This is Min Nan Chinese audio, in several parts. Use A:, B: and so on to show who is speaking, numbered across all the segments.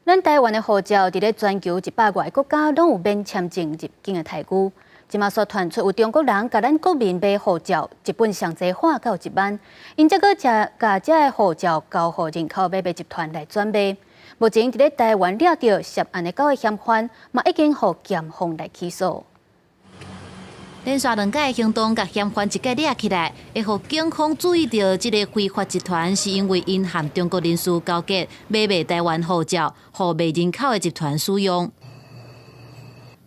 A: 咱台灣的護照佇咧全球100外個國家攏有免簽證入境的待遇。這馬煞傳出有中國人共咱國民買護照，一本上濟花到1萬，𪜶才閣共這个護照交予人口買賣集團來轉賣。目前佇咧台灣掠著涉案的九个嫌犯，嘛已經予檢方來起訴。
B: 連續兩擺行動，共嫌犯一概掠起來，會予警方注意著這个非法集團，是因為𪜶和中國人士勾結買賣台灣護照，予賣人口的集團使用。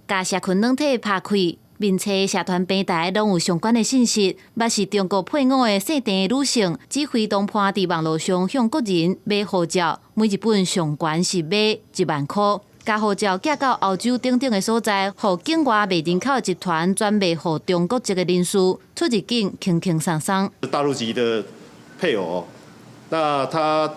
B: 共社群軟體拍開，面冊社團平台攏有相關的信息，捌是中國配偶的姓鄭的女性，指揮同伴佇網路上向國人買護照，每一本上懸是買1萬箍。共護照寄到歐洲等等的所在，予境外賣人口的集團轉賣予中國籍的人士出入境輕輕鬆鬆。
C: 大陸籍的配偶，那他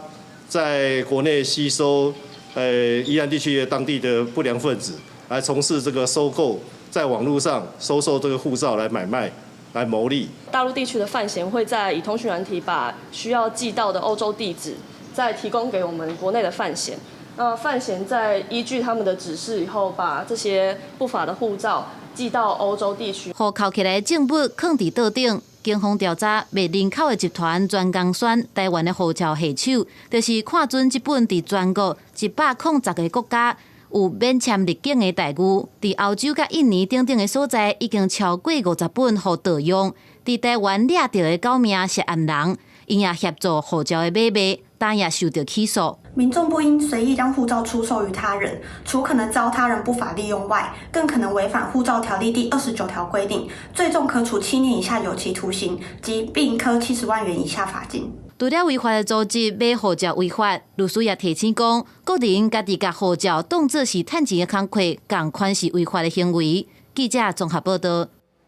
C: 在國內吸收宜蘭地區的當地的不良分子，來從事這個收購，在網路上收受這個護照來買賣，來牟利。
D: 大陸地區的犯嫌會在以通訊軟體把需要寄到的歐洲地址，再提供給我們國內的犯嫌。那犯嫌在依據他們的指示以後，把這些不法的護照寄到歐洲地區。
B: 予扣起來的證物囥佇桌頂，警方調查賣人口的集團專工選台灣的護照下手，就是看準這本佇全國110個國家有免簽入境的待遇，佇歐洲佮印尼等等的所在，已經超過50本予盜用。佇台灣掠著的九名涉案人，𪜶也協助護照的買賣，但也受著起訴。
E: 民眾不應隨意將護照出售於他人，除可能遭他人不法利用外，更可能違反護照條例第29條規定，最重可處7年以下有期徒刑及並科70萬元以下罰金。
B: 除了違法的組織買護照違法，律師也提醒講，個人家己共護照當做是趁錢的工具，仝款是違法的行為。記者綜合報道。